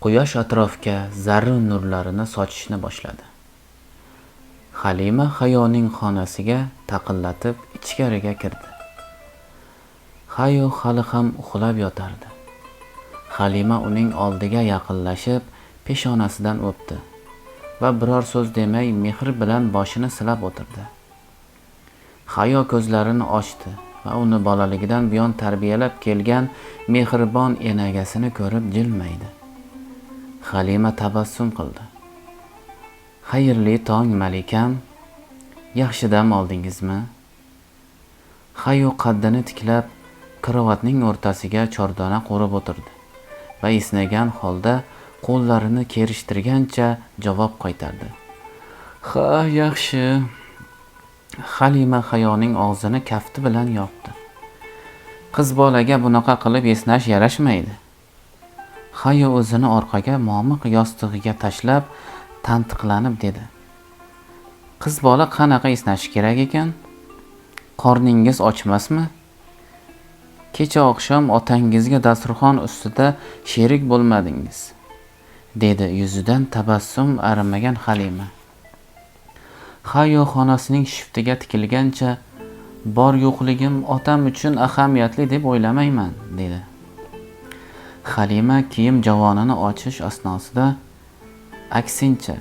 Quyosh atrofga zarrin nurlarini sochishni boshladi. Halima Hayoning xonasiga taqillatib ichkariga kirdi. Hayo hali ham uxlab yotardi. Halima uning oldiga yaqinlashib peshonasidan o'pdi va biror so'z demay mehr bilan boshini silab o'tirdi. Hayo ko'zlarini ochdi va uni bolaligidan buyon tarbiyalab kelgan mehribon enagasini ko'rib jilmaydi. Halima tabassum qildi. Xayrli tong, malikam. Yaxshi dam oldingizmi? Hayo qaddini tiklab karavotning o'rtasiga chordona qurib o'tirdi va esnagan holda qo'llarini kerishtirgancha javob qaytardi. Ha, yaxshi. Halima Hayoning og'zini kafti bilan yopdi. Qiz bolaga bunaqa qilib esnash yarashmaydi. Hayo o'zini orqaga momiq yostig'iga tashlab tantiqlanib dedi. Qiz bola qanaqa esnashi kerak ekan? Qorningiz ochmasmi? Kecha oqshom otangizga dasturxon ustida sherik bo'lmadingiz, dedi yuzidan tabassum arimagan Halima. Hayo xonasining shiftiga tikilgancha, bor yo'qligim otam uchun ahamiyatli deb o'ylamayman, dedi. Halima kiyim javonini ochish asnosida aksincha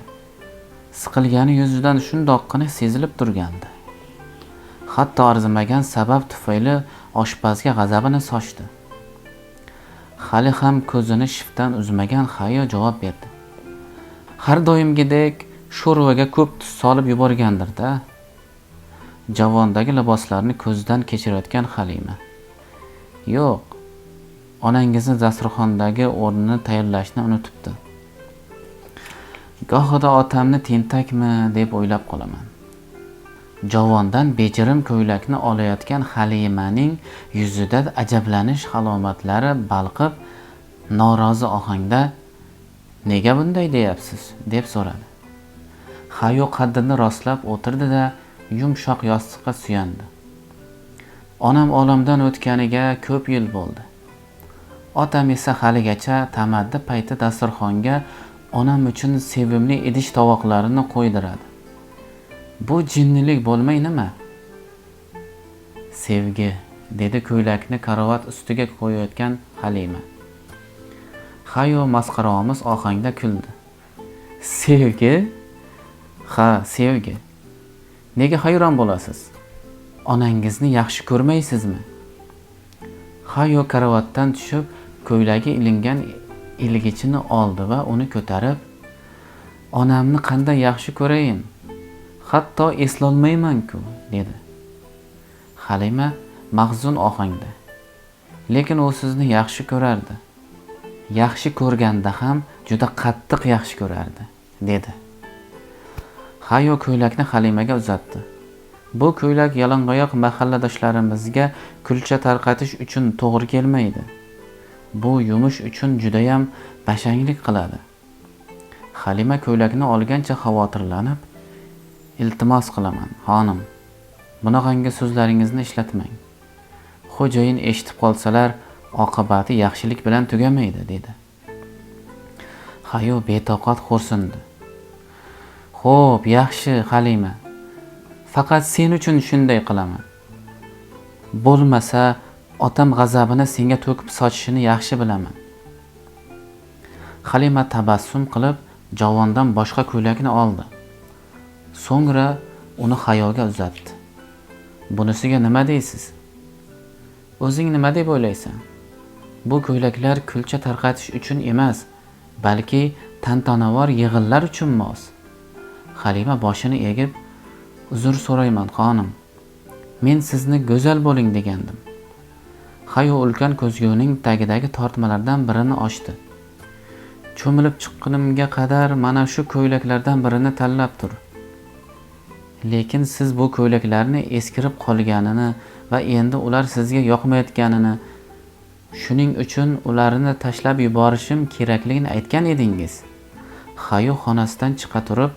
siqilgani yuzidan shundoqqina sezilib turgandi. Hatto arzimagan sabab tufayli oshpazga g'azabini sochdi. Hali ham ko'zini shiftdan uzmagan Hayo javob berdi. Har doimgidek sho'rvaga ko'p tuz solib yuborgandir-da. Javondagi liboslarni ko'zdan kechirayotgan Halima. Yo'q, onangizni dasturxondagi o'rnini tayyorlashni unutibdi. Gohida otamni tentakmi deb o'ylab qolaman. Javondan bejirim ko'ylakni olayotgan Halimaning yuzida ajablanish alomatlari balqib, norozi ohangda "Nega bunday deyapsiz?" deb so'radi. Hayo qaddini rostlab o'tirdi-da, yumshoq yostiqqa suyandi. Onam olamdan o'tganiga ko'p yil bo'ldi. Otam esa haligacha tamaddi payti dasturxonga onam uchun sevimli idish tovoqlarini qo'ydiradi. Bu jinnilik bo'lmay nima? Sevgi, dedi ko'ylakni karavot ustiga qo'yayotgan Halima. Hayo masxaraomuz ohangda kuldi. Sevgi? Ha, sevgi. Nega hayron bo'lasiz? Onangizni yaxshi ko'rmaysizmi? Hayo karavotdan tushib, ko'ylagi ilingan ilgichini oldi va uni ko'tarib, onamni qanday yaxshi ko'rayin? Hatto eslolmayman-ku, dedi. Halima mahzun ohangda. Lekin u sizni yaxshi ko'rardi. Yaxshi ko'rganda ham juda qattiq yaxshi ko'rardi, dedi. Hayo ko'ylakni Halimaga uzatdi. Bu ko'ylak yalangoyoq mahalladoshlarimizga kulcha tarqatish uchun to'g'ri kelmaydi. Bu yumush uchun judayam bashanglik qiladi. Halima ko'ylakni olgancha xavotirlanib, iltimos qilaman, xonim. Bunaqangi so'zlaringizni ishlatmang. Xo'jayin eshitib qolsalar, oqibati yaxshilik bilan tugamaydi, dedi. Hayo betoqat xo'rsindi. Xo'p, yaxshi, Halima. Faqat sen uchun shunday qilaman. Bo'lmasa, otam g'azabini senga to'kib sochishini yaxshi bilaman. Halima tabassum qilib, javondan boshqa ko'ylakni oldi. So'ngra uni Hayoga uzatdi. Bunisiga nima deysiz? O'zing nima deb o'ylaysan? Bu ko'ylaklar kulcha tarqatish uchun emas, balki tantanavor yig'inlar uchun mos. Halima boshini egib, uzr so'rayman, xonim. Men sizni go'zal bo'ling degandim. Hayo ulkan ko'zguning tagidagi tortmalardan birini ochdi. Cho'milib chiqqunimga qadar mana shu ko'ylaklardan birini tanlab tur. Lekin siz bu ko'ylaklarni eskirib qolganini va endi ular sizga yoqmayotganini, shuning uchun ularni tashlab yuborishim kerakligini aytgan edingiz. Hayo xonasidan chiqa turib,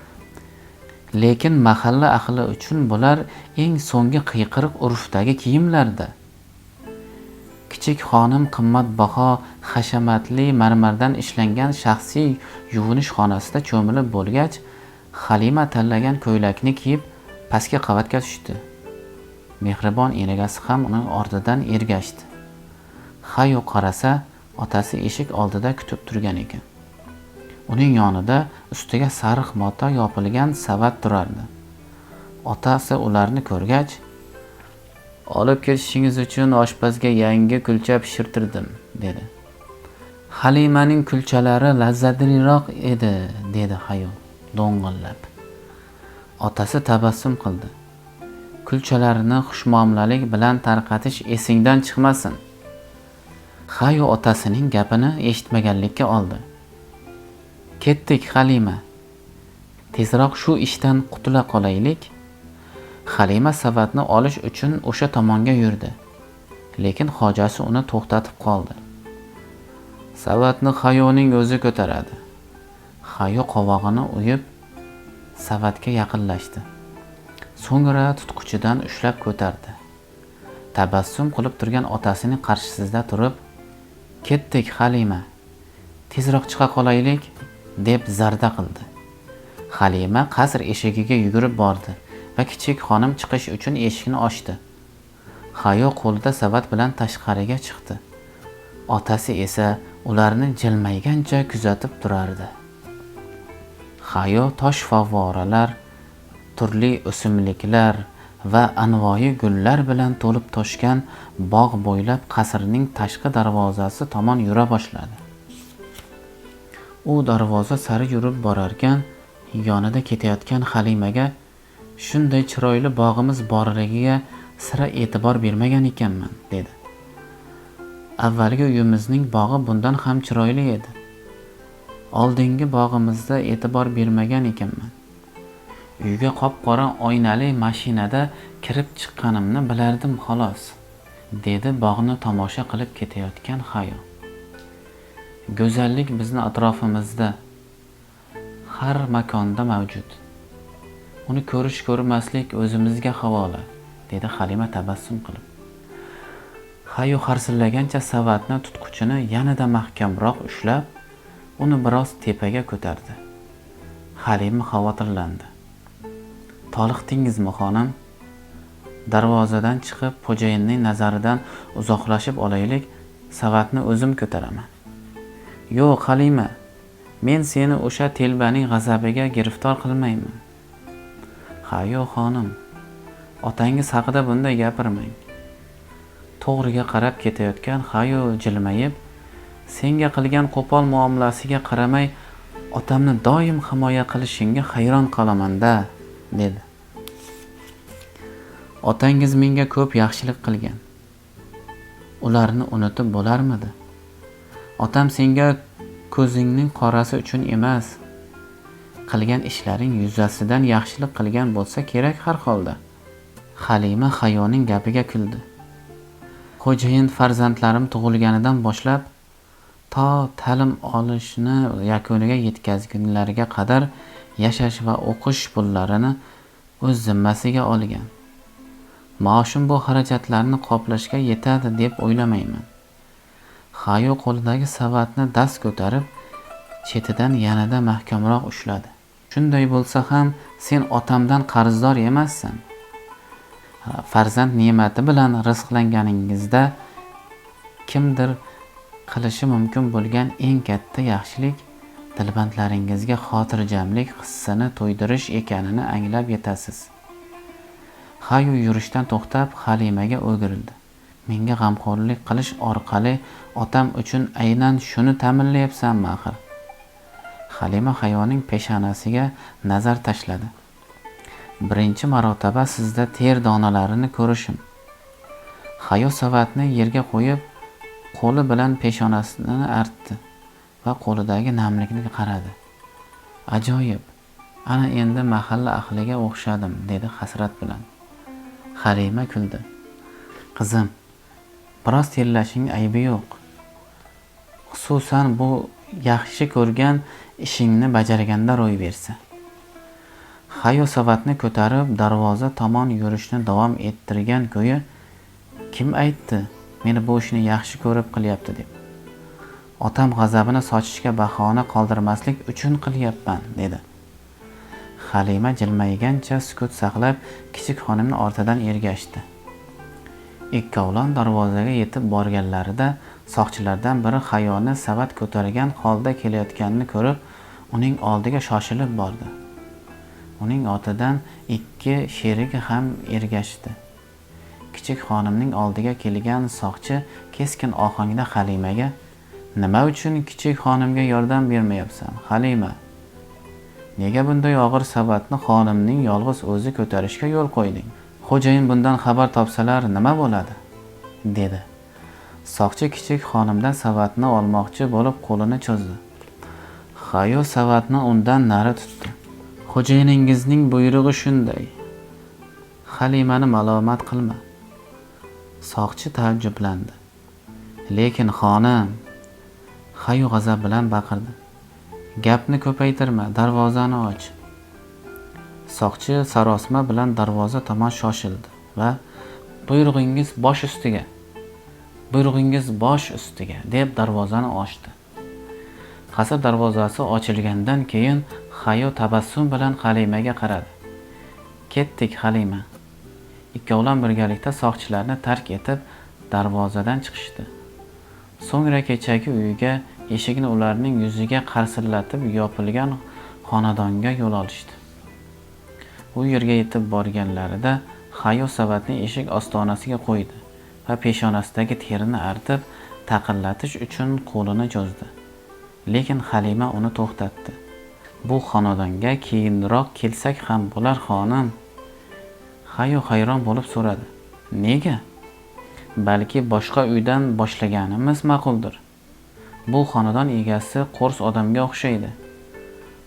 lekin mahalla ahli uchun bular eng so'nggi qiyqiriq urfdagi kiyimlarda. Kichik xonim qimmatbaho hashamatli marmardan ishlangan shaxsiy yuvinish xonasida cho'milib bo'lgach, Halima tanlagan ko'ylakni kiyib pastki qavatga tushdi. Mehribon enagasi ham uning ortidan ergashdi. Hayo qarasa, otasi eshik oldida kutib turgan ekan. Uning yonida ustiga sariq mato yopilgan savat turardi. Otasi ularni ko'rgach, "Olib ketishingiz uchun oshpazga yangi kulcha pishirtirdim", dedi. "Halimaning kulchalari lazzatliroq edi", dedi Hayo do'ng'illab. Otasi tabassum qildi. "Kulchalarni xushmuomalalik bilan tarqatish esingdan chiqmasin." Hayo otasining gapini eshitmaganlikka oldi. "Ketdik, Halima. Tezroq shu ishdan qutula qolaylik." Halima savatni olish uchun o'sha tomonga yurdi. Lekin xojasi uni to'xtatib qoldi. "Savatni Hayoning o'zi ko'taradi." Hayo qovog'ini uyib savatga yaqinlashdi. So'ngra tutqichidan ushlab ko'tardi. Tabassum qilib turgan otasining qarshisida turib, "Ketdik, Halima. Tezroq chiqa qolaylik", deb zarda qildi. Halima qasr eshigiga yugurib bordi va kichik xonim chiqish uchun eshikni ochdi. Hayo qo'lida savat bilan tashqariga chiqdi. Otasi esa ularni jilmaygancha kuzatib turardi. Hayo tosh favvoralar, turli o'simliklar va anvoyi gullar bilan to'lib toshgan bog' bo'ylab qasrning tashqi darvozasi tomon yura boshladi. U darvoza sari yurib borarkan, yonida ketayotgan Halimaga, "Shunday chiroyli bog'imiz borligiga sira e'tibor bermagan ekanman", dedi. "Avvalgi uyimizning bog'i bundan ham chiroyli edi. Oldingi bog'imizda e'tibor bermagan ekanman. Uyga qop-qora oynali mashinada kirib chiqqanimni bilardim xolos", dedi bog'ni tomosha qilib ketayotgan Hayo. "Go'zallik bizni atrofimizda, har makonda mavjud. Uni ko'rish ko'rmaslik o'zimizga havola", dedi Halima tabassum qilib. Hayo harsillagancha savatni tutqichini yanada mahkamroq ushlab, uni biroz tepaga ko'tardi. Halima xavotirlandi. "Toliqdingizmi, xonim? Darvozadan chiqib, xo'jayinning nazaridan uzoqlashib olaylik, savatni o'zim ko'taraman." "Yo'q, Halima, men seni o'sha telbaning g'azabiga giriftor qilmayman." "Hayo xonim, otangiz haqida bunday gapirmang." To'g'riga qarab ketayotgan Hayo jilmayib, "Senga qilgan qo'pol muomalasiga qaramay, otamni doim himoya qilishingga hayron qolaman-da", dedi. "Otangiz menga ko'p yaxshilik qilgan. Ularni unutib bo'larmidi? Otam senga ko'zingning qorasi uchun emas, qilgan ishlaring yuzasidan yaxshilik qilgan bo'lsa kerak har holda." Halima Hayoning gapiga kuldi. "Xo'jayin farzandlarim tug'ilganidan boshlab to ta'lim olishni yakuniga yetkazgunlariga qadar yashash va o'qish pullarini o'z zimmasiga olgan. Maoshim bu xarajatlarni qoplashga yetadi deb o'ylamayman." Hayo qo'lidagi savatni dast ko'tarib, chetidan yanada mahkamroq ushladi. "Shunday bo'lsa ham sen otamdan qarzdor emassan. Farzand ne'mati bilan rizqlanganingizda kimdir qilishi mumkin bo'lgan eng katta yaxshilik dilbandlaringizga xotirjamlik hissini to'ydirish ekanini anglab yetasiz." Hayo yurishdan to'xtab, Halimaga o'girildi. "Menga g'amxo'rlik qilish orqali otam uchun aynan shuni ta'minlayapsanmi axir?" Halima Hayoning peshonasiga nazar tashladi. "Birinchi marotaba sizda ter donalarini ko'rishim." Hayo savatni yerga qo'yib, qo'li bilan peshonasini artdi va qo'lidagi namlikni qaradi. "Ajoyib. Ana endi mahalla ahliga o'xshadim", dedi hasrat bilan. Halima kuldi. "Qizim, biroz terlashning aybi yo'q. Xususan bu yaxshi ko'rgan ishingni bajarganda ro'y bersa." Hayo savatni ko'tarib darvoza tomon yurishni davom ettirgan ko'yi, "Kim aytdi? Meni bu ishni yaxshi ko'rib qilyapti deb. Otam g'azabini sochishga bahona qoldirmaslik uchun qilyapman, dedi. Halima jilmaygancha sukut saqlab, kichik xonimni ortidan ergashdi. Ikkovlon darvozaga yetib borganlarida soqchilardan biri Hayoni savat ko'targan holda kelayotganini ko'rib, uning oldiga shoshilib bordi. Uning ortidan ikki sherigi ham ergashdi. Kichik xonimning oldiga kelgan soqchi keskin ohangda Halimaga: "Nima uchun kichik xonimga yordam bermayapsan, Halima? Nega bunday og'ir savatni xonimning yolg'iz o'zi ko'tarishga yo'l qo'yding? Xo'jayin bundan xabar topsalar nima bo'ladi?" dedi. Soqchi kichik xonimdan savatni olmoqchi bo'lib qo'lini cho'zdi. Hayo savatni undan nari tutdi. "Xo'jayiningizning buyrug'i shunday. Halimani malomat qilma." Soqchi taajjublandi. "Lekin xonim," Hayo g'azab bilan baqirdi. "Gapni ko'paytirma, darvozani och." Soqchi sarosima bilan darvoza tomon shoshildi va "Buyrug'ingiz bosh ustiga, buyrug'ingiz bosh ustiga", deb darvozani ochdi. Qasr darvozasi ochilgandan keyin Hayo tabassum bilan Halimaga qaradi. "Ketdik, Halima." Ikkovlon birgalikda soqchilarni tark etib, darvozadan chiqishdi. So'ngra kechagi uyiga, eshigini ularning yuziga qarsillatib yopilgan xonadonga yo'l olishdi. U yerga yetib borganlarida Hayo savatni eshik ostonasiga qo'ydi va peshonasidagi terini artib, taqillatish uchun qo'lini cho'zdi. Lekin Halima uni to'xtatdi. "Bu xonadonga keyinroq kelsak ham bo'lar, xonim." Hayo hayron bo'lib so'radi: "Nega?" "Balki boshqa uydan boshlaganimiz ma'quldir. Bu xonadon egasi qo'rs odamga o'xshaydi."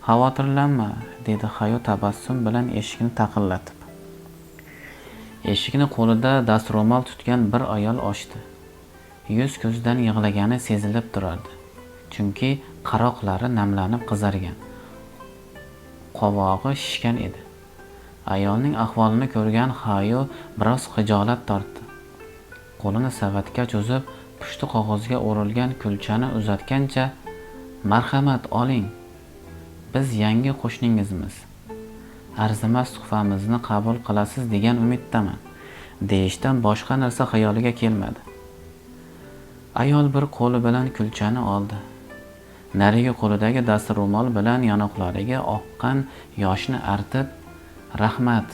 "Xavotirlanma", dedi Hayo tabassum bilan eshikni taqillatib. Eshikni qo'lida dastro'mol tutgan bir ayol ochdi. Yuz ko'zidan yig'lagani sezilib turardi. Chunki qaroqlari namlanib qizargan, qovog'i shishgan edi. Ayolning ahvolini ko'rgan Hayo biroz xijolat tortdi. Qo'lini savatga cho'zib, pushti qog'ozga o'ralgan kulchani uzatgancha: "Marhamat, oling. Biz yangi qo'shningizmiz. Arzimas tuhfamizni qabul qilasiz degan umiddaman", deyishdan boshqa narsa xayoliga kelmadi. Ayol bir qo'li bilan kulchani oldi. Narigi qo'lidagi dastro'mol bilan yonoqlariga oqqan yoshni artib, "Rahmat",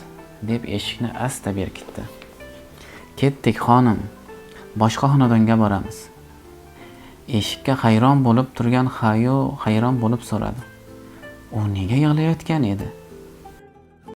deb eshikni asta berkitdi. "Ketdik, xonim. Boshqa xonadonga boramiz." Eshikka hayron bo'lib turgan Hayo hayron bo'lib so'radi: "U nega yig'layotgan edi?"